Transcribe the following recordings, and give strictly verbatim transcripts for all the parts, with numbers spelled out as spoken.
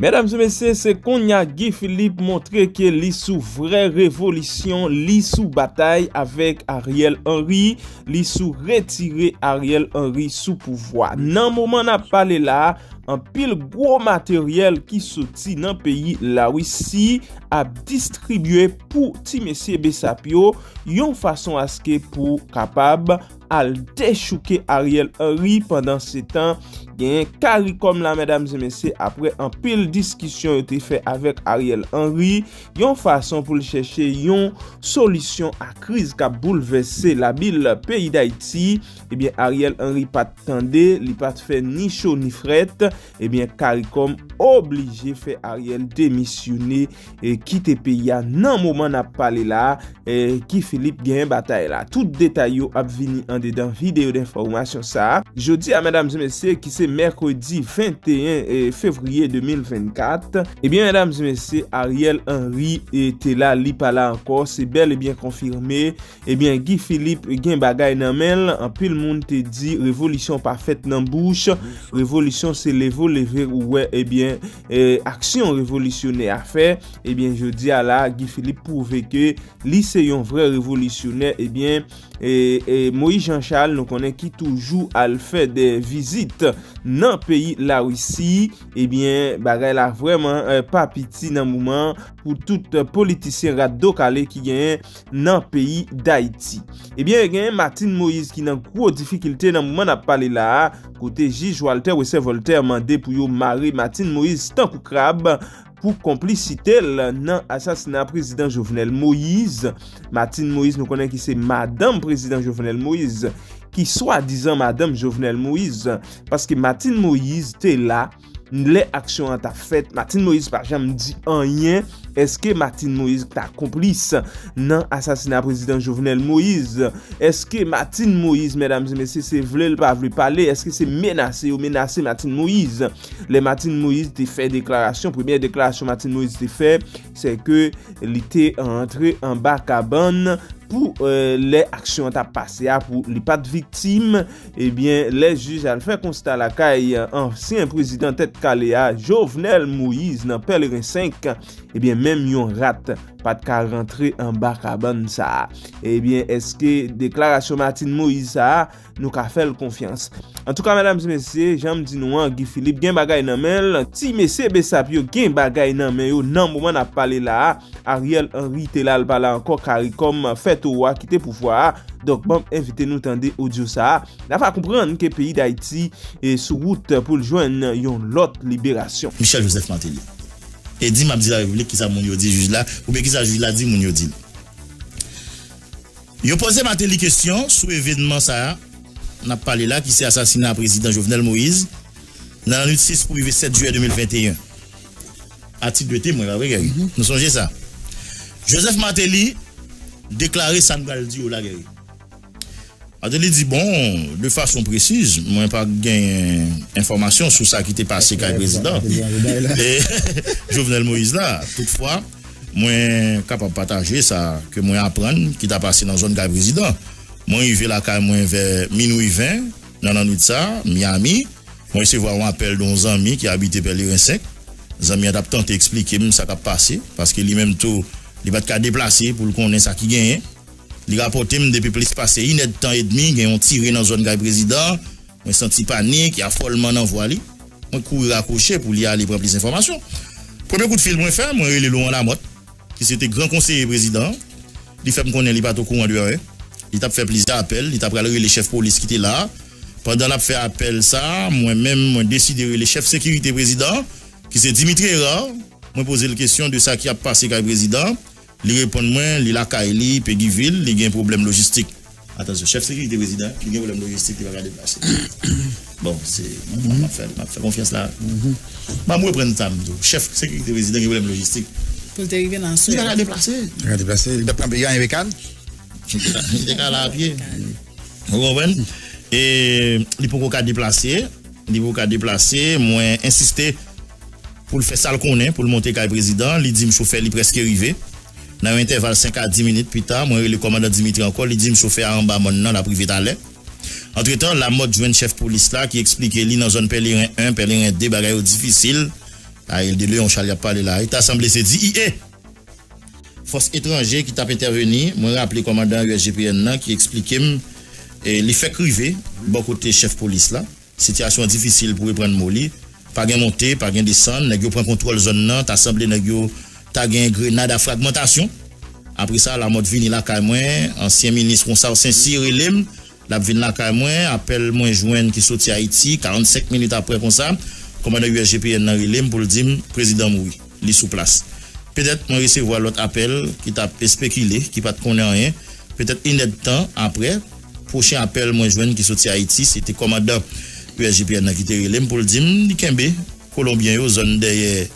Medam e mesye, se kounye a Guy Philippe montre ke li sou vrè revolisyon, li sou batay avèk Ariel Henry, li sou retire Ariel Henry sou pouvwa. Nan moman n ap pale la a, anpil gwo materyèl ki soti nan peyi Larisi ap distribye pou ti mesye Besap yo, yon fason aske pou kapab al dechouke Ariel Henry. Pandansetan, genyen CARICOM la, medam e mesye, apre anpil diskisyon yo te fè avèk Ariel Henry, yon fason pou l chèche yon solisyon a kriz k ap boulvèse labil peyi Dayiti, ebyen, Ariel Henry pa t tande, li pa t fè ni cho ni frèt, ebyen, CARICOM oblije fè Ariel demisyone e kite peyi a. Nan moman n ap pale la a, e, Guy Philippe genyen batay la. Tout detay yo ap vini andedan videyo denfòmasyon sa a. Jodi a, medam e mesye, ki se mèkredi venteyen, e, fevriye de mil vennkat, ebyen, medam e mesye, Ariel Henry, e, te la, li pa la ankò. Se bèl e byen konfime. Ebyen, Guy Philippe gen bagay nan men l. Anpil moun te di revolisyon pa fèt nan bouch. Revolisyon se leve w leve ou wè, ebyen, e, aksyon revolisyonè a fè. Ebyen, jodi a la, Guy Philippe pwouve ke li se yon vrè revolisyonè. Ebyen, e, e, Moïse Jean Charles, nou konnen, ki toujou al fè de vizit nan peyi Larisi. Ebyen, bagay la vrèman, e, pa piti nan moman pou tout, e, politisyen rat do kale ki genyen nan peyi Dayiti. Ebyen, genyen Martine Moïse ki nan gwo difikilte nan moman n ap pale la a, kote jij Walter Wesser Voltaire mande pou yo mare Martine Moïse tankou krab pou konplisite l nan asasina prezidan Jovenel Moïse. Martine Moïse, nou konnen ki se madanm prezidan Jovenel Moïse, ki swadizan madanm Jovenel Moïse, paske Martine Moïse te la lè aksyon an t ap fèt. Martine Moïse pa janm di anyen. Èske Martine Moïse ta konplis nan asasina prezidan Jovenel Moïse? Èske Martine Moïse, medam e mesye, se vle l pa vle pale? Èske se menase yo menase Martine Moïse? Lè Martine Moïse te fè deklarasyon, premyè deklarasyon Martine Moïse te fè, se ke li te rantre anba kabann pou, e, lè aksyon an t ap pase a, pou li pa t viktim. Ebyen, lè jij al fè konsta lakay ansyen prezidan tèt kale a, Jovenel Moïse, nan Pèleren senk, ebyen, menm yon rat pa t ka rantre anba kabann sa a. Ebyen, èske deklarasyon Martine Moïse sa a, nou ka fè l konfyans? Antouka, medam e mesye, jan m di nou an, Guy Philippe gen bagay nan men l. Ti mesye Besap yo gen bagay nan men yo nan moman n ap pale la a. Ariel Henry te la, l pa la ankò, CARICOM fè towo a, kite pouvwa a. Donk, ban m envite nou tande odyo sa a. N a va konprann ke peyi Dayiti e sou wout pou l jwenn yon lòt liberasyon. Michel Joseph Martelly. E di m ap di Larepiblik kisa moun yo di jij la, oubyen kisa jij la di moun yo di l. Yo poze Martelly kesyon sou evènman sa a n ap pale la, ki se asasina prezidan Jovenel Moïse, nan lannwit sis pou rive sèt jiyè de mil venteyen. A tit de temwen, pa vre, Gary? Nou sonje sa. Joseph Martelly deklare sa n pral di yo la, Gary. Martelly di, bon, de fason presiz, mwen pa gen enfòmasyon sou sa ki te pase kay prezidan. E, Jovenel Moïse la. Toutfwa, mwen kapab pataje sa ke mwen aprann ki ta pase nan zòn kay prezidan. Mwen rive lakay mwen vè minwi ven nan lannwit sa, Miami. Mwen resevwa yon apèl de yon zanmi ki abite Pèleren senk. Zanmi an t ap tante eksplike m sa k ap pase, paske li menm tou, li pa t ka deplase pou l konnen sa ki genyen. Li rapòte m depi plis pase inèdtan edmi, gen yon tire nan zòn kay prezidan. Mwen santi panik e afòlman nan vwa li. Mwen kouri rakwoche pou li ale pran plis enfòmasyon. Premye kout fil mwen fè, mwen rele Laurent Lamothe, ki se te gran konseye prezidan an. Li fè m konnen li pa t okouran de anyen. Li t ap fè plizyè apèl, li t ap pral rele chèf polis ki te la a. Pandan l ap fè apèl sa a, mwen menm, mwen deside rele chèf sekirite prezidan an, ki se Dimitri Hérard. Mwen poze l kesyon de sa ki ap pase kay prezidan an. Li reponn mwen, li lakay li, Peguiville, li gen pwoblèm lojistik. Atansyon, chèf sekirite prezidan, li gen pwoblèm lojistik, li pa ka deplase. Bon, se, m ap fè, m ap fè konfyans la. M ap reprann sa m di w. Chèf sekirite prezidan gen pwoblèm lojistik. Pou l te rive nan Li pa ka deplase. Li pa ka deplase. Li t ap kanpe, li pa gen bekal. Li te ka la a pye. Ou konprann? E li poko ka deplase. Li poko ka deplase. Mwen ensiste pou l fè sa l konnen, pou l monte kay prezidan. Li di m chofè li prèske rive. Nan yon entèval senk a dis minit pita, mwen rele kòmandan Dimitri ankò, li di m chofè a anba mòn nan, l ap rive talè. Antretan, Lamothe jwenn chèf polis la ki eksplike li nan zòn Pèleren en, Pèleren de, bagay yo difisil. Ariel de Leon Charles y ap pale la, e ta sanble se D E A. Fòs etranje ki t ap entèveni, mwen raple kòmandan U S G P N nan ki eksplike m, e, li fèk rive bò kote chèf polis la. Sitiyasyon an difisil pou reprann mo li. Pa gen monte, pa gen desann, nèg yo pran kontwòl zòn nan, ta sanble nèg yo ta gen grenad a fragmantasyon. Apre sa, Lamòt vini lakay mwen, ansyen minis Ronsard Saincy rele m, l ap vin lakay mwen, apèl mwen jwenn ki soti Ayiti, karannsenk minit apre konsa, kòmandan U S G P N nan rele m pou l di m, prezidan mouri, li sou plas. Petèt mwen resevwa lòt apèl ki t ap espekile, ki pa t konnen anyen. Petèt inèdtan apre, pwochen apèl mwen jwenn ki soti Ayiti, se te kòmandan U S G P N nan ki te rele m pou l di m, li kenbe Kolonbyen yo zòn dèyè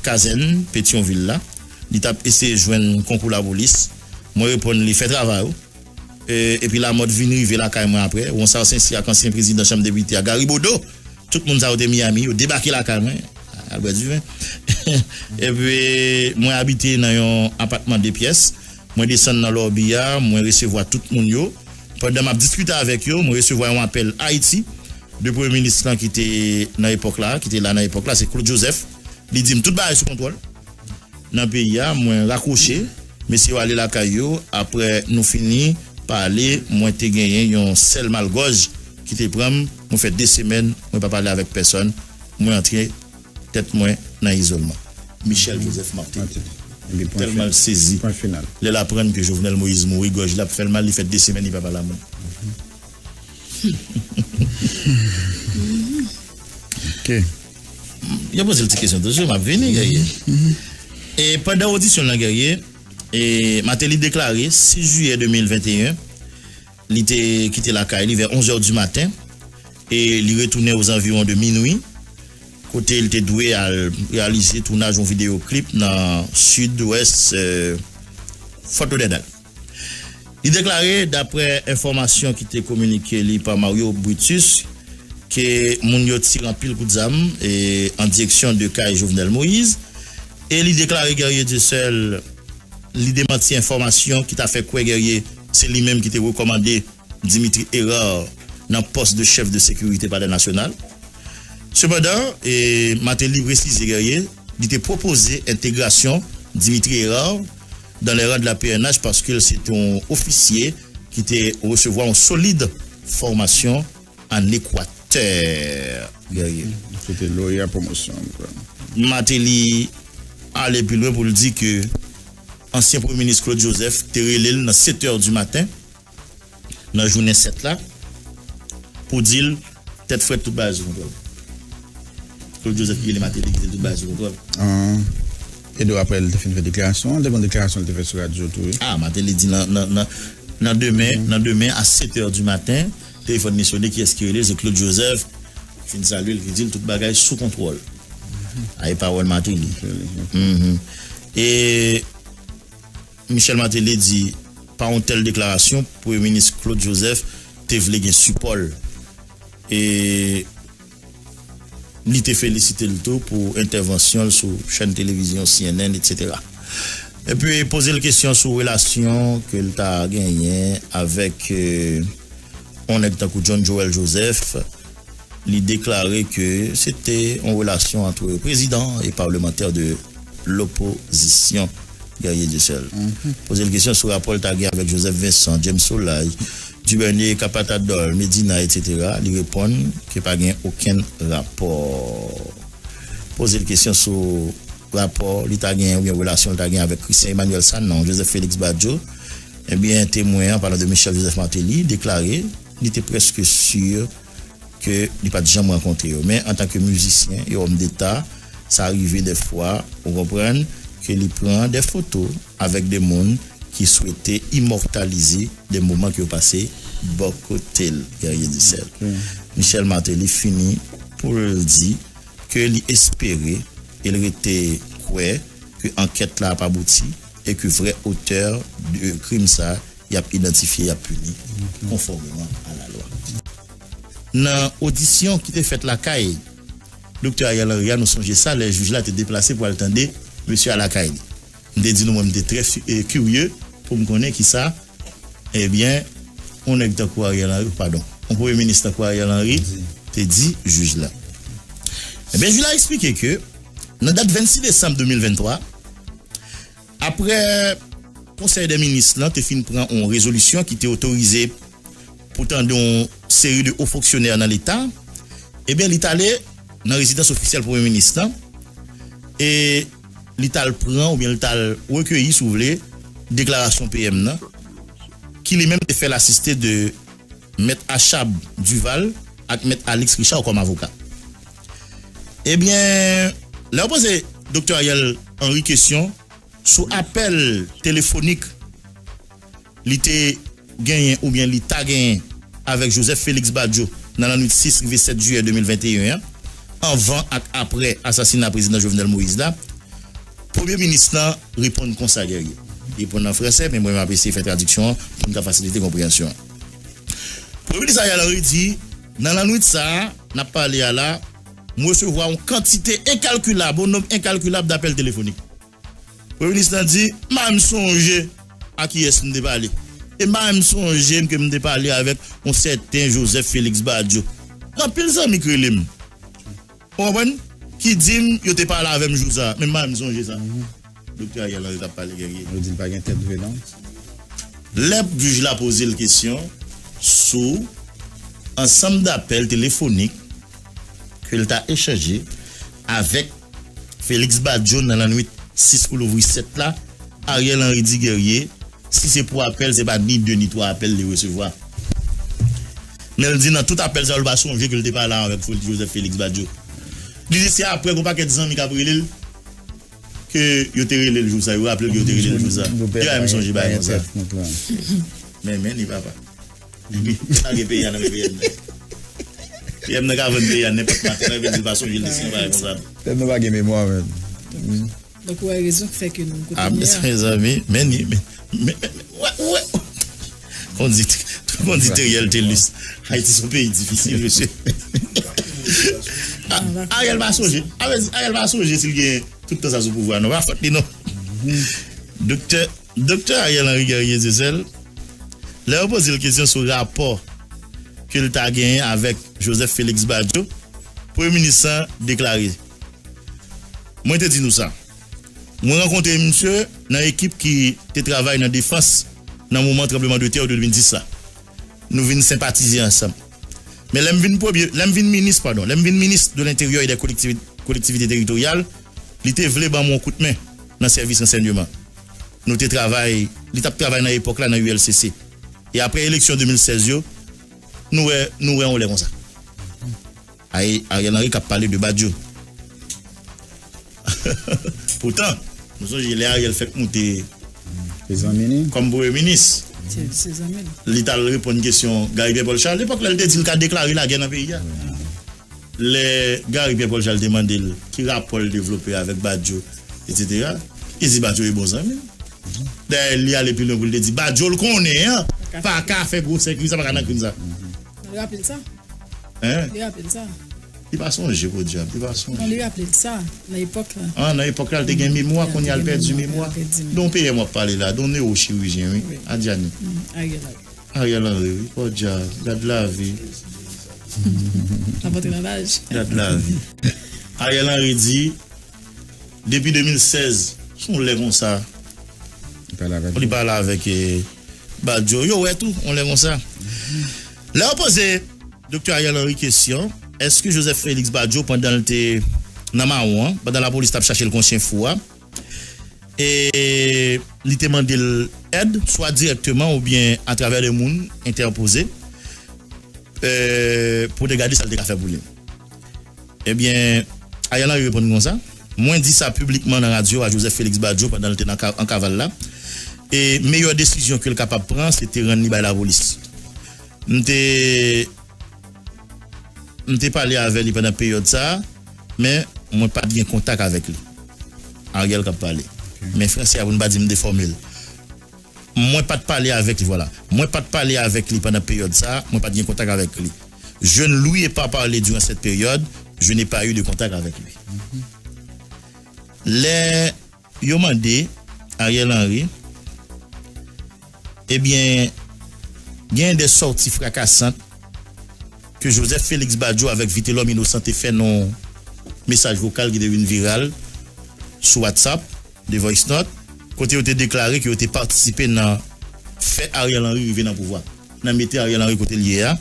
kazèn Petyonvil la. Li t ap eseye jwenn konkou lapolis. Mwen reponn li, fè travay ou. E, epi Lamòt vin rive lakay mwen apre. Ronsard Saincy ak ansyen prezidan chanm depite a, Gary Bodeau. Tout moun sa yo te Miami, yo debake lakay mwen. Al bwè diven. Epi, mwen abite nan yon apatman de pyès. Mwen desann nan lòbi a, mwen resevwa tout moun yo. Pandan m ap diskite avèk yo, mwen resevwa yon apèl Ayiti de premye minis lan ki te nan epòk la, ki te la nan epòk la, se Claude Joseph. Li di m tout bagay sou kontwòl nan peyi a, mwen rakwoche, mesye yo ale lakay yo, apre nou fini pale, mwen te genyen yon sèl malgòj ki te pran m, mwen fè de semèn, mwen pa pale avèk pèsòn, mwen antre tèt mwen nan izolman. Michel Joseph Martelly. Tèlman l sezi lè l aprann ke Jovenel Moïse mouri, gòj li ap fè l mal, li fè de semèn li pa pale a moun. Ok. Yo poze l ti kesyon toujou, m ap vini, Guerrier. E pandan odisyon l nan, Guerrier, e Martelly deklare sis jiyè de mil venteyen, li te kite lakay li vè onz è di maten e li retounen ozanviwon de minwi, kote li te dwe al reyalize tounaj yon videyo klip nan sid-wès, e, Fort Lauderdale. Li deklare, daprè enfòmasyon ki te kominike li pa Mario Brutus, ke moun yo tire anpil kout zam, e, an direksyon de kay Jovenel Moïse. E li deklare Guerrier Dieuseul, li demanti enfòmasyon ki ta fè kwè Guerrier se li menm ki te rekòmande Dimitri Hérard nan pòs de chèf de sekirite Palè Nasyonal. Sepandan, e, Martelly presize Guerrier, li te pwopoze entegrasyon Dimitri Hérard dans les rangs de la P N H paske l se te yon ofisye ki te resevwa yon solid fòmasyon an Ekwatè, Guerrier. Se te loya pwomosyon an, m kwè. Martelly ale pi lwen pou l di ke ansyen premye minis Claude Joseph te rele l nan sèt è di maten, nan jounen sèt la, pou di l, tèt frèt, tout bagay sou kontwòl. Claude Joseph ki rele Martelly ki di l tout bagay sou kontwòl. An, Edo, aprè l te fin fè deklarasyon an, te gon deklarasyon l te fè sou radyo tou, wi. Ah, Martelly di nan, nan, nan, nan demen, nan demen a sèt è di maten, telefòn li sone, kiyès ki rele l? Se Claude Joseph. Fin salye l, ki di l tout bagay sou kontwòl. A, e pawòl Martelly. Mhm. E Michel Martelly di, pa yon tèl deklarasyon, Premye Minis Claude Joseph te vle gen sipò l. E li te felisite l tou pou entèvansyon l sou chèn televizyon C N N, etsetera. Epi poze l kesyon sou relasyon ke l ta genyen avèk, e, yon nèg tankou John Joël Joseph. Li deklare ke se te yon relasyon ant prezidan e palmantè de lopozisyon, Guerrier Dieuseul. Poze l kesyon sou rapò l ta gen avèk Joseph Vincent, James Solages, Dubernier, Capatadol, Medina, etsetera. Li reponn ke pa gen okenn rapò. Poze l kesyon sou rapò li ta gen oubyen relasyon li ta gen avèk Christian Emmanuel Sanon, Joseph Félix Badio. Ebyen, temwen an, palan de Michel Joseph Martelly, deklare li te prèske si ke li pa t janm rankontre yo. Men antanke mizisyen e òm deta, sa rive dèfwa, ou konprann, ke li pran de foto avèk de moun ki swete imòtalize de moman ke yo pase bò kote l, Guerrier Dieuseul. Michel Martelly fini pou l di ke li espere e l rete kwè ke ankèt la ap abouti e ke vrè otè de krim sa y ap idantifye, y ap pini konfòmeman a la lwa. Nan odisyon ki te fèt lakay Doktè Ariel Henry a, nou sonje sa, lè jij la te deplase pou al tande mesye a lakay li. M te di nou, mwen, m te trè fi- e, kirye pou m konnen kisa, ebyen, yon nèg tankou Ariel Henry, padon, yon premye minis tankou Ariel Henry te di jij la. Ebyen, jij la eksplike ke nan dat vennsis desanm de mil venntwa, apre Konsèy dè Minis lan te fin pran yon rezolisyon ki te otorize pou tande yon seri de wo fonksyonè nan Leta, ebyen, li t ale nan rezidans ofisyèl Premye Minis lan e li t al pran oubyen li t al rekeyi, si w vle, deklarasyon P M nan, ki li menm te fè l asiste de Mèt Achab Duval ak Mèt Alix Richard kòm avoka. Ebyen, lè yo poze Doktè Ariel Henry kesyon sou apèl telefonik li te genyen oubyen li ta genyen avèk Joseph Félix Badio nan lannwit sis rive sèt jiyè de mil venteyen an, anvan ak apre asasina Prezidan Jovenel Moïse la, Premye Minis lan reponn konsa, Guerrier. Li reponn an fransè, men mwen m ap eseye fè tradiksyon an pou n ka fasilite konpreyansyon an. Premye Minis Ariel Henry di, nan lannwit sa a, n ap pale a la, m resevwa yon kantite enkalkilab, yon nonb enkalkilab dapèl telefonik. Premye Minis lan di, m pa menm sonje a kiyès m te pale. E m pa menm sonje m ke m te pale avèk yon sèten Joseph Félix Badio. Gen anpil zanmi k rele m. Ou konprann? Ki di m yo te pale avè m jou sa a. Men m pa menm sonje sa. Doktè Ariel Henry t ap pale, Guerrier. Yo di l pa gen tèt vre, non? Lè jij la poze l kesyon sou ansanm dapèl telefonik ke l ta echanje avèk Félix Badio nan lannwit sis pou louvri sèt la, Ariel Henry di, Guerrier, si se pou apèl, se pa ni de ni twa apèl li resevwa. Men l di nan tout apèl sa yo, l pa sonje ke l te pale avèk Félix, Joseph Félix Badio. Li di se apre gen yon pakèt zanmi k ap rele l ke yo te rele l jou sa, yo raple l ke yo te rele l jou sa. Li pa menm sonje bagay konsa. Men, men, li papa. Epi, lage peyi a nan men P M nan. P M nan ka vann peyi a nenpòt maten, nan epi di l pa sonje l te siyen bagay konsa. Tèlman pa gen memwa, menm. Donk, ou wè rezon k fè ke nou kote nou ye a. Mezanmi, men, men, men, men, wè, wè. Kondi, kondi Teriel Telus. Ayiti se yon peyi difisil, mesye. Ariel pa sonje. Ariel pa sonje si l gen tout tan sa sou pouvwa, non. Pa fòt li, non. Doktè Doktè Ariel Henry Guerrier Dieuseul, lè yo poze l kesyon sou rapò ke l ta genyen avèk Joseph Félix Badio, Premye Minis lan deklare, mwen te di nou sa. Mwen rankontre misye nan ekip ki te travay nan defans nan moman tranblemanntè de de mil dis la. Nou vin senpatize ansanm. Men lè m vin premye, lè m vin minis, padon, lè m vin minis de lenteryè e dè kolektivite teritoryal, li te vle ban m yon kout men nan sèvis ransèyman. Nou te travay, li t ap travay nan epòk la nan U L C C. E apre eleksyon de mil sèz yo, nou wè, nou wè yon lè konsa. Ay, Ariel Henry k ap pale de Badio. Poutan, nou sonje lè Ariel fèk moute kòm premye minis, li t al reponn kesyon Gary Pierre Paul Charles, epòk la l te di l ka deklare lagè nan peyi a. Lè Gary Pierre Paul Charles te mande l ki rapò l devlope avèk Badio, etsetera, li di Badio e bon zanmi l. Dayè, li ale pi lwen pou l te di Badio l konnen an pa ka fè gwosè krim sa, pa ka nan krim sa. Li raple l sa. Hein? Li raple l sa. Li pa sonje, podyab, li pa sonje. Non, li raple l sa, nan epòk la. Ah, nan epòk la, l te gen memwa, kounye a l pèdi memwa. Don P M w ap pale la, don newochirijyen, wi. Adjani. Ariel Henry. Ariel Henry, wi, podyab, gad lavi. L ap antre nan laj. Gad lavi. Ariel Henry di, depi de mil sèz, se yon lè konsa, li pale avèk, li pale avèk, eh, Badio. Yo wè tou, yon lè konsa. Lè yo poze Doktè Ariel Henry kesyon, èske Joseph Félix Badio, pandan l te nan mawon an, pandan lapolis t ap chache l kon chen fou a, e li te mande l èd, swa dirèkteman oubyen atravè de moun entèpoze, e, pou te gade sa l te ka fè pou li. Ebyen, Ariel Henry reponn konsa, mwen di sa piblikman nan radyo a Joseph Félix Badio pandan l te nan ka-, an kaval la, e meyè desizyon ke l kapab pran, se te rann li bay lapolis. M te, m te pale avè li pandan peryòd sa a, men mwen pa t gen kontak avèk li. Ariel k ap pale. Men fransè a, pou n pa di m defòme l. Mwen pa t pale avèk li, vwala. Mwen pa t pale avèk li pandan peryòd sa a, mwen pa t gen kontak avèk li. Je ne lui ai pas parlé durant cette période, je n'ai pas eu de contact avec lui. Lè yo mande Ariel Henry, ebyen, gen de sòti frakasant ke Joseph Félix Badio avèk Vitelhomme Innocent te fè nan mesaj vokal ki te vin viral sou WhatsApp, de voice note, kote yo te deklare ke yo te patisipe nan fè Ariel Henry rive nan pouvwa, nan mete Ariel Henry kote l ye a,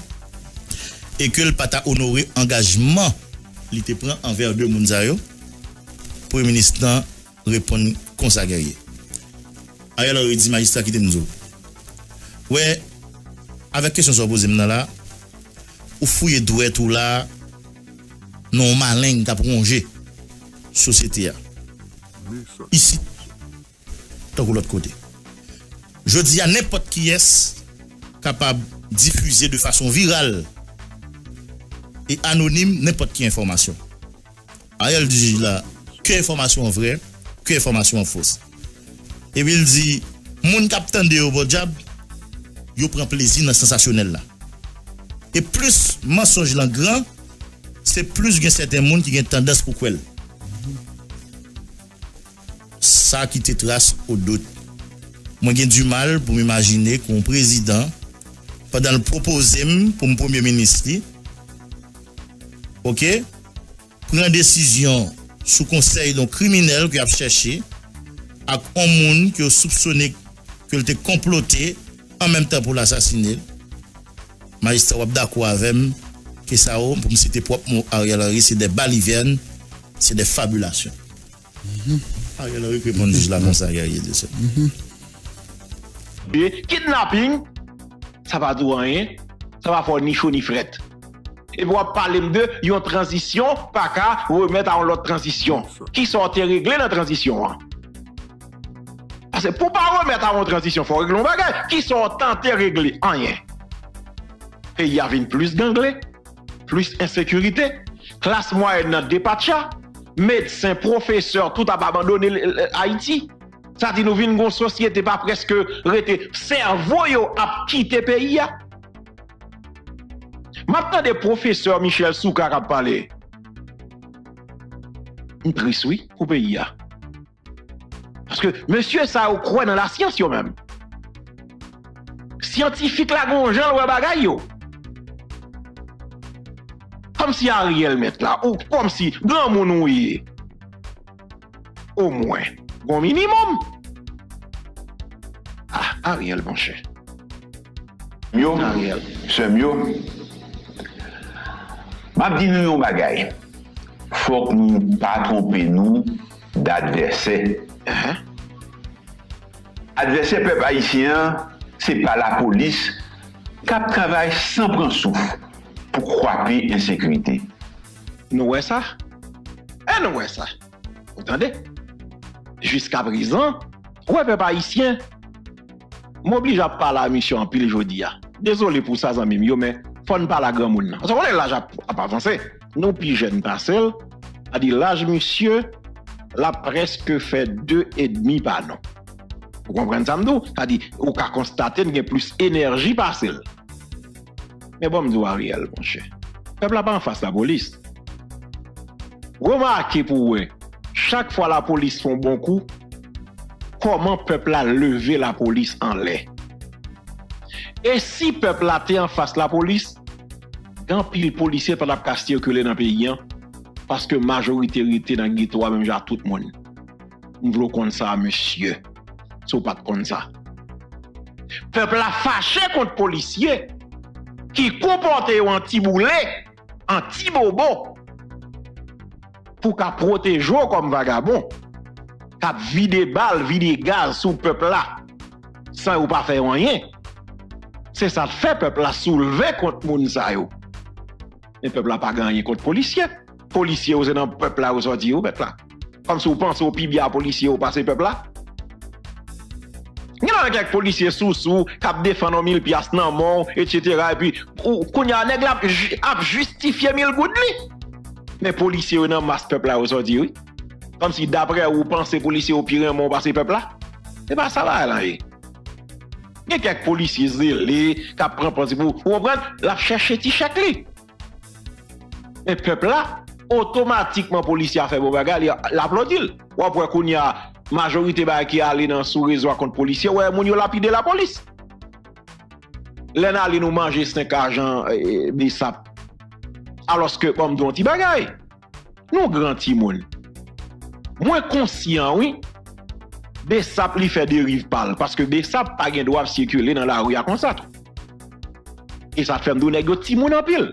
e ke l pa ta onore angajman li te pran anvè de moun sa yo. Premye minis lan reponn konsa, Guerrier. Ariel Henry di, majistra, kite m di w. Wè, avèk kesyon sa w poze m nan la, ou fouye dwèt ou la nan yon maleng k ap wonje sosyete a. Isit, tankou lòt kote. Jodi a, nenpòt kiyès kapab difize de fason viral e anonim nenpòt ki enfòmasyon. Ariel di jij la, ke enfòmasyon an vrè, ke enfòmasyon an fos. Epi l di, moun k ap tande yo, podyab, yo pran plezi nan sansasyonèl la. E plis mansonj lan gran, se plis gen sèten moun ki gen tandans pou kwè l. Sa kite tras o dout. Mwen gen dimal pou m imajine ke yon prezidan, pandan l pwopoze m pou m premye minis li, oke, pran desizyon sou konsèy yon kriminèl ke y ap chèche ak yon moun ke yo soupsone ke l te konplote an menm tan pou l asasine l. Majistra, w ap dakò avè m ke sa yo, pou m site pwòp mo Ariel Henry, se de balivèn, se de fabilasyon. Ariel Henry reponn jij la konsa, Guerrier, de sa. Kidnaping, sa pa di w anyen, sa pa fè w ni cho ni frèt. Epi w ap pale m de yon tranzisyon pa ka remèt a yon lòt tranzisyon. Kisa w te regle nan tranzisyon an? Paske pou w pa remèt a yon tranzisyon, fò w regle yon bagay. Kisa w tante regle? Anyen. Peyi a vin plis gangle, plis ensekirite, klas mwayèn nan depatcha, medsen, pwofesè, tout ap abandone Ayiti. Sa di nou vin gon sosyete pa prèske rete, sèvo yo ap kite peyi a. M ap tande pwofesè Michel Soukar k ap pale. M tris wi pou peyi a. Paske mesye sa yo kwè nan lasyans yo menm. Syantifik la gon jan l wè bagay yo. Kòmsi Ariel mèt la, ou kòmsi granmoun ou ye. Omwen, gon minimòm. Ah, Ariel, monchè. Yo, sè m yo, m ap di nou yon bagay. Fòk nou pa twonpe nou d advèsè. Advèsè pèp ayisyen an, se pa lapolis k ap travay san pran souf pou kwape ensekirite. Nou wè sa? E nou wè sa? Ou tande? Jiskaprezan, ou wè pèp ayisyen, m oblije ap pale a misye anpil jodi a. Dezole pou sa, zanmi m yo, men fò n pale a granmoun nan. Paske w konnen laj ap, ap avanse. Nou pi jèn pase l, sa di laj misye, l ap prèske fè de edmi pa nou. Ou konprann sa m di w? Sa di, ou ka konstate n gen plis enèji pase l. Men bon, m di w, Ariel, monchè, pèp la pa anfas lapolis. Remake pou w wè, chak fwa lapolis fè yon bon kou, kòman pèp la leve lapolis anlè. E si pèp la te anfas lapolis, gen anpil polisye pa t ap ka sikile nan peyi an, paske majorite rete nan geto a menm jan ak tout moun. M vle w konn sa, mesye, si w pa t konn sa. Pèp la fache kont polisye ki konpòte yo an ti boule, an ti bobo, pou ka pwoteje w kòm vagabon, k ap vide bal, vide gaz sou pèp la, san yo pa fè yo anyen. Se sa k fè pèp la soulve kont moun sa yo. Men pèp la pa gen anyen kont polisye. Polisye yo se nan pèp la yo sòti yo, mèt la. Kòmsi w panse w pi byen a polisye yo pase pèp la? Gen nan kèk polisye sousou k ap defann yon mil pyas nan men w, etsetera, epi ou, kounye a, nèg la ap, ap jistifye mil goud li. Men polisye yo nan mas pèp la yo sòti, wi. Kòmsi, daprè ou, ou panse polisye yo pi renmen w pase pèp la? Se pa sa bagay la ye. Gen kèk polisye zele k ap pran pòz pou, ou konprann, l ap chèche ti chèk li. Men pèp la, otomatikman polisye a fè bon bagay, li, l aplodi l. W ap wè kounye a, majorite bagay ki ale nan sou rezo a kont polisye, w wè moun yo lapide lapolis. Lè n ale nou manje senk ajan, e, e, besap. Alòske, ban m di w yon ti bagay. Nou gran timoun. Mwen konsyan, wi, Besap li fè deriv pa l, paske Besap pa gen dwa ap sikile nan lari a konsa tou. E sa fè m di w nèg yo timoun anpil.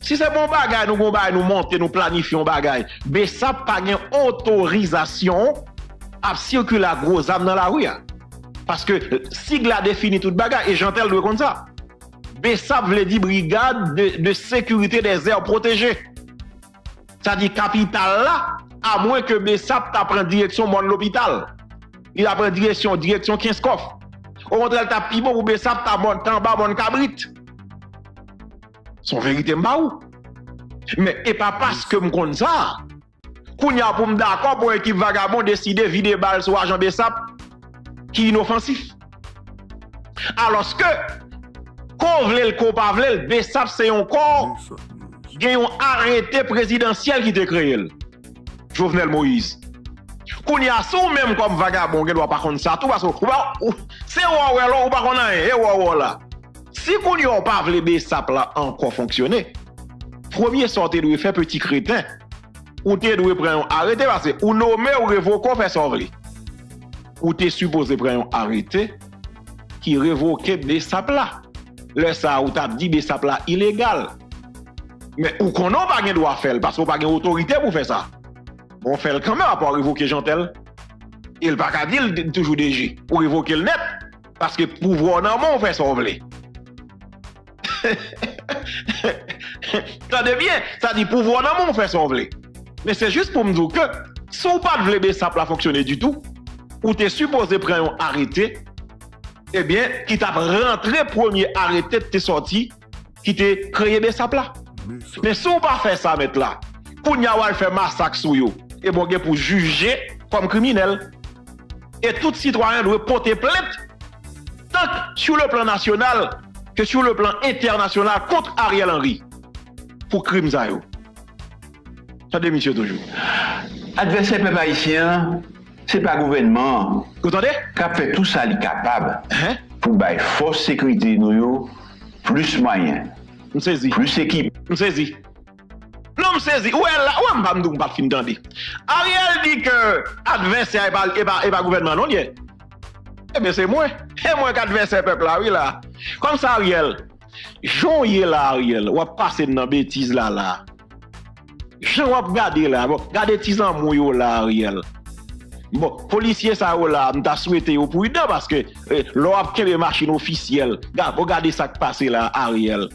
Si se bon bagay, nou gon bagay, nou monte, nou planifye yon bagay, Besap pa gen otorizasyon ap sikile ak gwo zam nan lari a. Paske sig la defini tout bagay, e Jeantel dwe konn sa. Besap vle di Brigade de, de Sécurité des Aires Protégées. Sa di kapital la, amwen ke Besap ta pran direksyon mòn Lopital. Li ta pran direksyon, direksyon Kenskòf. Okontrè, li ta pi bon pou Besap ta mòn, ta anba mòn Kabrit. Se yon verite m ba ou. Men e pa paske m konn sa. Kounye a pou m dakò pou yon ekip vagabon deside vide bal sou ajan Besap ki inofansif. Alòske, ke w vle l, ke w pa vle l, Besap se yon kò, gen yon arete prezidansyèl ki te kreye l. Jovenel Moïse. Kounye a, si w menm kòm vagabon, w gen dwa pa konn sa tou, paske w pa, ou, se wè w wè la, ou pa konn anyen, e wè w wè la. Si kounye a w pa vle Besap la ankò fonksyone, premye sa w te dwe fè, peti kreten, ou te dwe pran yon arete, paske ou nome, ou revoke, w fè sa w vle. Ou te sipoze pran yon arete ki revoke Besap la. Lè sa a, ou t ap di Besap la ilegal. Men ou konnen w pa gen dwa fè l, paske w pa gen otorite pou w fè sa. Bon, w fè l kanmenm, apa w revoke Jeantel. E l pa ka di l toujou D G. Ou revoke l nèt, paske pouvwa w nan men w, fè sa w vle. Tande byen, sa di pouvwa w nan men w, fè sa w vle. Men se jis pou m di w ke si w pa t vle Besap la fonksyone ditou, ou te sipoze pran yon arete, ebyen, ki t ap rantre premye arete ki te sòti, ki te kreye Besap la. Men si w pa fè sa, mèt la, kounye a w al fè masak sou yo, ebyen, w gen pou jije kòm kriminèl. E tout sitwayen dwe pote plent, tant sur le plan national que sur le plan international, kont Ariel Henry pou krim sa yo. Tande misye toujou. Advèsè pèp ayisyen an, se pa gouvènman an. Ou tande? K ap fè tou sa li kapab, hein, pou bay fòs sekirite nou yo plis mwayen, m sezi, plis ekip. M sezi. Non, m sezi. Ou wè la, ou wè m pa m di w m pa t fin tande. Ariel di ke advèsè a e pa, e pa, e pa gouvènman non l ye. Ebyen, se mwen. E mwen k advèsè pèp la, wi la. Kòmsa, Ariel, jan w ye la, Ariel, w ap pase m nan betiz la, la. Jan w ap gade la, bon, gade ti zanmi w yo la, Ariel. Bon, polisye sa yo la, m ta swete yo pridan paske, eh, lè w ap kenbe machin ofisyèl, ga-, bon, gade sa k pase la, Ariel.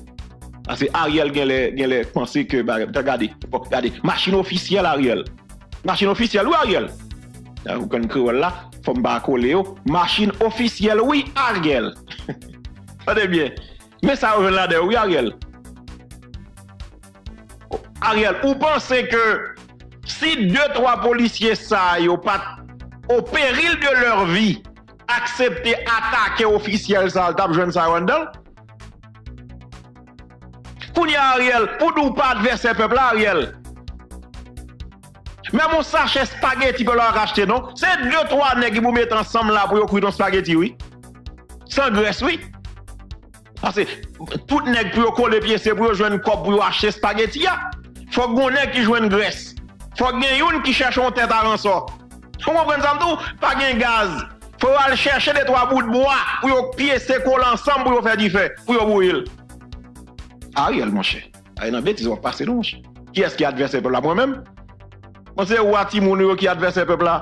Paske Ariel genlè, genlè panse ke, ba, ta gade, bon, gade, machin ofisyèl, Ariel. Machin ofisyèl, wi, Ariel. Ah, ou konn kreyòl la, fò m pa kole yo. Machin ofisyèl, wi, Ariel. Tande byen. Men sa yo jwenn ladan yo, wi, Ariel. Ariel, ou panse ke si de twa polisye sa yo pa t au péril de leur vie aksepte atake ofisyèl sa yo, l t ap jwenn sa yo anndan l? Kounye a, Ariel, pou di w pa advèsè pèp la, Ariel, menm yon sachè espageti pèp la pa ka achte non. Se de twa nèg ki pou mete ansanm la pou yo kwit yon espageti, wi. San grès, wi. Paske tout nèg pou yo kole pye, se pou yo jwenn kòb pou yo achte espageti a. Fòk gon nèg ki jwenn grès. Fòk gen youn ki chèche yon tèt aransò. Ou konprann sa m di w? Pa gen gaz. Fò yo al chèche de twa bout bwa pou yo pyese kole ansanm pou yo fè dife, pou yo bouyi l. Ariel, monchè. Ay, nan betiz w ap pase non, monchè. Kiyès ki advèsè pèp la? Mwen menm? Bon, se ou a timoun ou yo ki advèsè pèp la?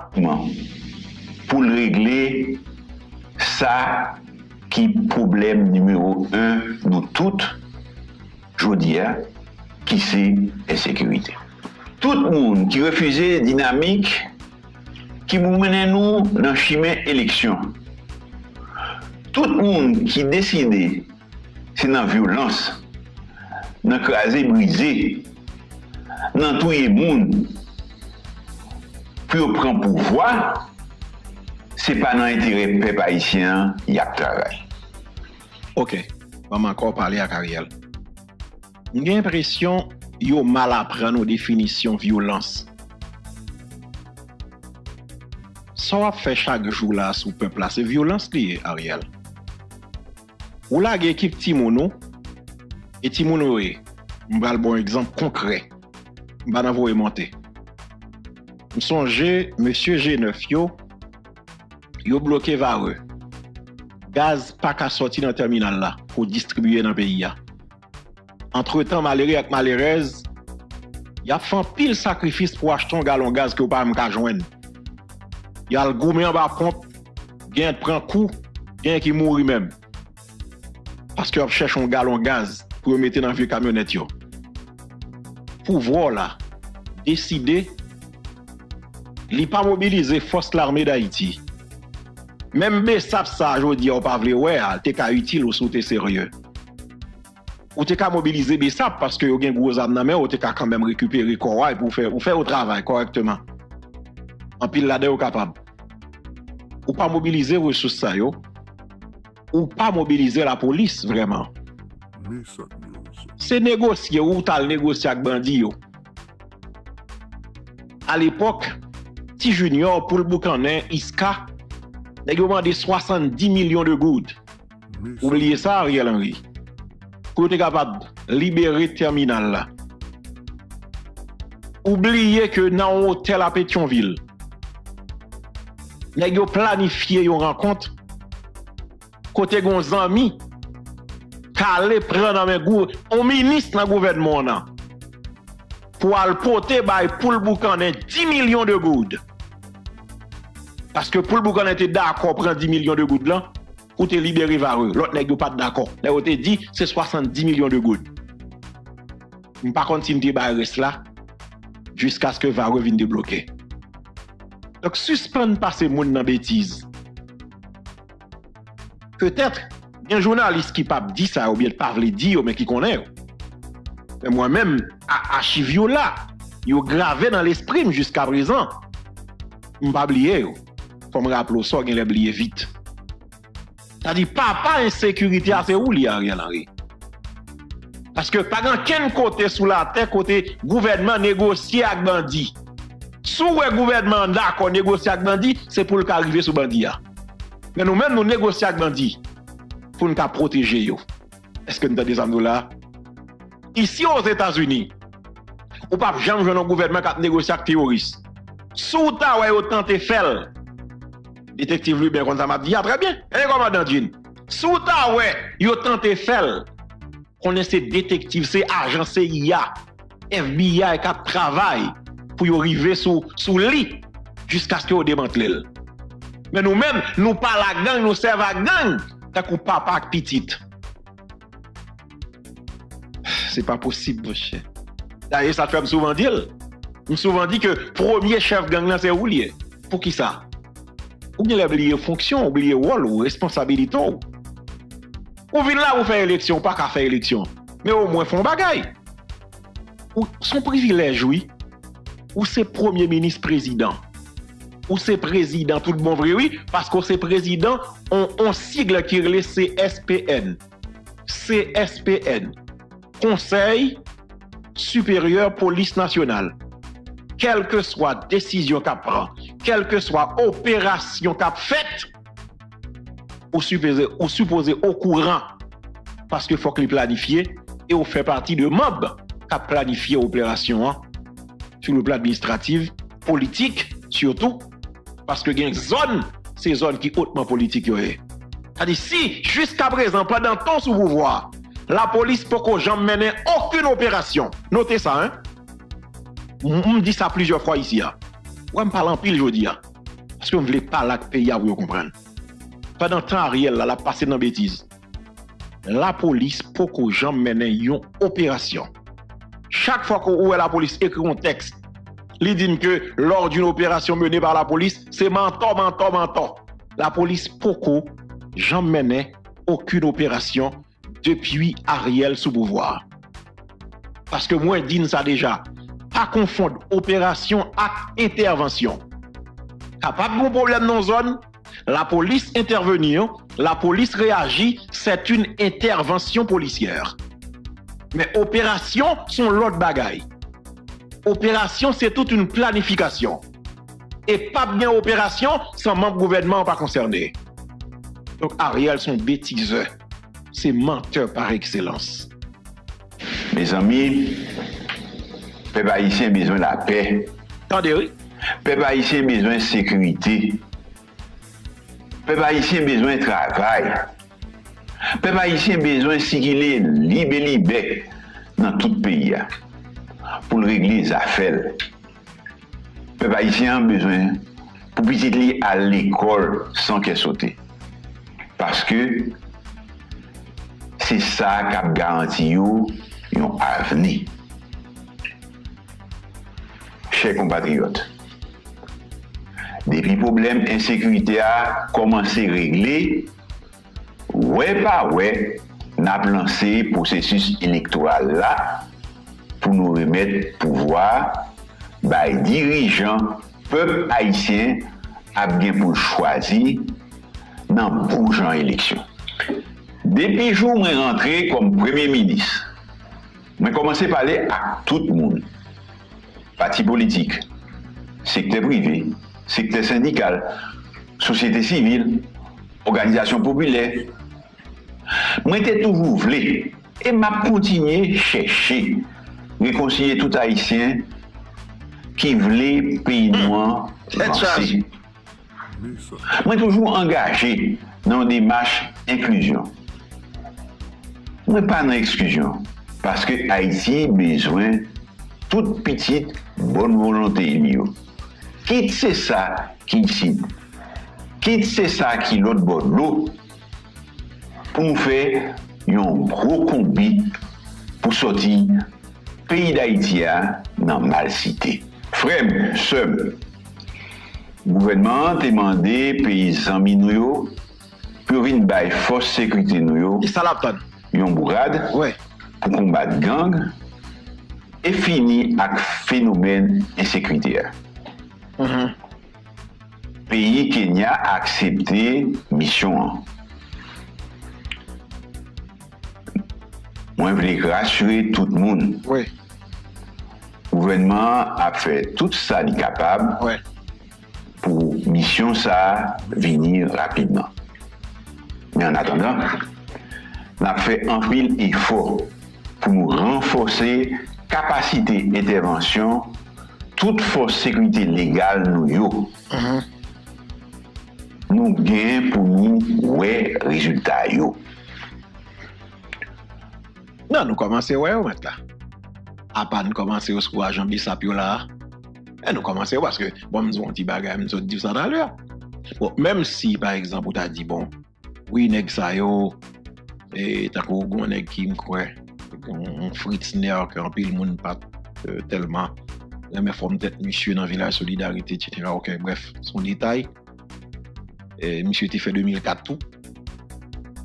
Pou l regle sa ki pwoblèm nimewo en nou tout jodi a, ki se ensekirite. Tout moun ki refize dinamik ki pou mennen nou nan chimen eleksyon. Tout moun ki deside se nan vyolans, nan kraze brize, nan touye moun pou yo pran pouvwa, se pa nan enterè pèp ayisyen an y ap travay. Ok, ban m ankò pale ak Ariel. M gen enpresyon yo mal aprann ou definisyon vyolans. Sa w ap fè chak jou la sou pèp la, se vyolans li ye, Ariel. Ou lage ekip timoun ou, e timoun ou yo ye. M pral ba w yon egzanp konkrè. M pa nan voye monte. M sonje mesye G nèf yo, yo bloke Varreux. Gaz pa ka sòti nan tèminal la pou distribiye nan peyi a. Antretan, malere ak malerèz, y ap fè anpil sakrifis pou achte yon galon gaz ke yo pa menm ka jwenn. Y al goumen anba ponp, genyen pran kou, genyen ki mouri menm. Paske y ap chèche yon galon gaz pou yo mete nan vye kamyonèt yo. Pouvwa w la deside li pa mobilize Fòs Lame Dayiti. Menm besap sa a jodi a ou pa vle wè a, te ka itil ou si w te serye. Ou te ka mobilize besap paske yo gen gwo zam nan men yo, ou te ka kanmenm rekipere kò a epi ou fè, ou fè yo travay kòrèkteman. Anpil ladan yo kapab. Ou pa mobilize resous sa yo, ou pa mobilize lapolis vrèman. Se negosye ou t al negosye ak bandi yo. Alepòk, Ti Junior, Poul Boukannen, Iska, nèg yo mande swasanndis milyon de goud. Ou bliye sa, Ariel Henry? Pou yo te kapab libere tèminal la. Ou bliye ke nan yon otèl a Petyonvil, nèg yo planifye yon rankont kote gon zanmi k ale pran nan men gou-, yon minis nan gouvènman an nan pou al pote bay Poul Boukannen dis milyon de goud. Paske Poul Boukannen te dakò pran dis milyon de goud lan pou te libere Varreux. Lòt nèg yo pa t dakò. Nèg yo te di se swasanndis milyon de goud. M pa konn si m te bay rès la jiskaske Varreux vin debloke. Donk, sispann pase moun nan betiz. Petèt, gen jounalis ki p ap di sa yo, oubyen pa vle di yo, men ki konnen yo. Men mwen menm, a-, achiv yo la, yo grave nan lespri m jiska prezan. M pa bliye yo. Fò m raple w sa, w genlè bliye vit. Sa di, papa ensekirite a, se ou li, Ariel Henry. Paske pa gen kenn kote sou latè kote gouvènman negosye ak bandi. Si w wè gouvènman an dakò negosye ak bandi, se pou l ka rive sou bandi a. Men nou menm, nou negosye ak bandi pou n ka pwoteje yo. Èske n tande sa m di w la a? Isi Ozetazini, ou p ap janm jwenn yon gouvènman k ap negosye ak teworis. Si w ta wè yo tante fè l, detektiv Lubin konn sa m ap di a trè byen. E kòmandan Jean, si w ta wè yo tante fè l, konnen se detektiv, se ajan C I A, F B I k ap travay pou yo rive sou, sou li jiskaske yo demantle l. Men nou menm, nou pale ak gang, nou sèvi ak gang tankou papa ak pitit. Se pa posib, monchè. Dayè, sa fè m souvan di l. M souvan di ke premye chèf gang lan se ou li ye. Poukisa? Ou genlè bliye fonksyon, ou bliye wòl ou, responsabilite w. Ou vin la pou fè eleksyon, ou pa ka fè eleksyon. Men omwen fè yon bagay. Ou, se yon privilèj, wi. Ou se premye minis prezidan. Ou se prezidan tout bon vre, wi, paske w se prezidan on, on sig ki rele C S P N. C S P N. Konsèy Siperyè Polis Nasyonal. Kèlkeswa desizyon k ap pran, kèlkeswa operasyon k ap fèt, ou sipoze, ou sipoze okouran, paske fòk li planifye e ou fè pati de manm k ap planifye operasyon an sou le plan administratif, politik, sitou, paske gen zòn, se zòn ki otman politik yo ye. Sa di, si, jiska prezan, pandan tan w sou pouvwa a, lapolis poko janm mennen okenn operasyon, note sa, en, m, m di sa plizyè fwa isi a. Wè, m pale anpil jodi a, paske m vle pale ak peyi a pou yo konprann. Pandan tan Ariel la, l ap pase nan betiz. Lapolis poko janm mennen yon operasyon. Chak fwa ke ou wè lapolis ekri yon tèks, li di n ke lors d'une opération menée par la police, se mantò, mantò, mantò. Lapolis poko janm mennen okenn operasyon depi Ariel sou pouvwa a. Paske mwen di n sa deja, pa konfonn operasyon ak entèvansyon. Kapab gen yon pwoblèm nan yon zòn, lapolis entèveni, lapolis reyaji, c'est une intervention policière. Men operasyon, se yon lòt bagay. Operasyon, se tout une planification. E p ap gen operasyon san manm gouvènman an pa konsène. Donk, Ariel se yon betizè. Se mantè par excellence. Mezanmi, pèp ayisyen bezwen lapè. Tande, wi. Pèp ayisyen bezwen sekirite. Pèp ayisyen bezwen travay. Pèp ayisyen bezwen sikile libelibè nan tout peyi a pou l regle zafè l. Pèp ayisyen an bezwen pou pitit li al lekòl san kè sote. Paske se sa k ap garanti yo yon avni. Chè konpatriyòt, depi pwoblèm ensekirite a kòmanse regle, wè pa wè, n ap lanse pwosesis elektoral la pou nou remèt pouvwa bay dirijan pèp ayisyen ap gen pou l chwazi nan bon jan eleksyon. Depi jou mwen rantre kòm premye minis, mwen kòmanse pale ak tout moun, pati politik, sektè prive, sektè sendikal, sosyete sivil, òganizasyon popilè. Mwen te toujou vle, e m ap kontinye chèche, rekonsilye tout ayisyen ki vle peyi nou an vanse. Mwen toujou angaje nan yon demach enklizyon. Mwen pa nan eksklizyon, paske Ayiti bezwen tout pitit bòn volonte li yo. Kit se sa ki isit, kit se sa ki lòt bò dlo, pou nou fè yon gwo konbit pou sòti peyi Dayiti a nan malsite. Frè m, sè m, gouvènman an te mande peyi zanmi nou yo pou yo vin bay fòs sekirite nou yo yon bourad pou konbat gang e fini ak fenomèn ensekirite a. Peyi Kenya aksepte misyon an. Mwen vle rasire tout moun. Gouvènman an ap fè tout sa li kapab pou misyon sa a vini rapidman. Men annatandan, n ap fè anpil efò pou nou ranfòse kapasite entèvansyon tout fòs sekirite legal nou yo. Nou gen pou nou wè rezilta yo. Non, nou kòmanse wè yo mèt la. Apa n kòmanse resevwa jan besap yo la a. Men nou kòmanse wè paske bon m di w yon ti bagay m sot di w sa talè. Bon, menm si pa egzanp ou ta di bon, wi nèg sa yo, e, tankou gon nèg ki m kwè, yon Fritzner ke anpil moun pa t e, tèlman renmen fòm tèt misye nan Vilaj Solidarite, etsetera. Ok, brèf, se yon detay. E, misye te fè de mil kat tou.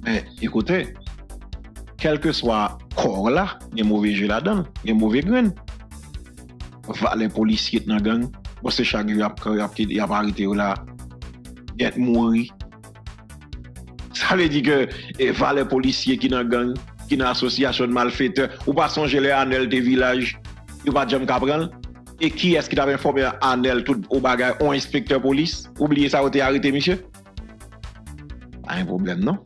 Men, ekoute, kèlkeswa kò la, gen move je ladan l, gen move grenn. Valè polisye k nan gang, bon, se chak jou y ap, y ap, y ap arete yo la, gen k mouri. Sa vle di ke e, valè polisye ki nan gang, ki nan asosyasyon de malfetè, ou pa sonje lè Anèl te Vilaj, yo pa t janm ka pran l? E kiyès ki t ap enfòme Anèl tout ou bagay, on enspektè polis? Ou bliye sa yo te arete misye? Pa gen pwoblèm non.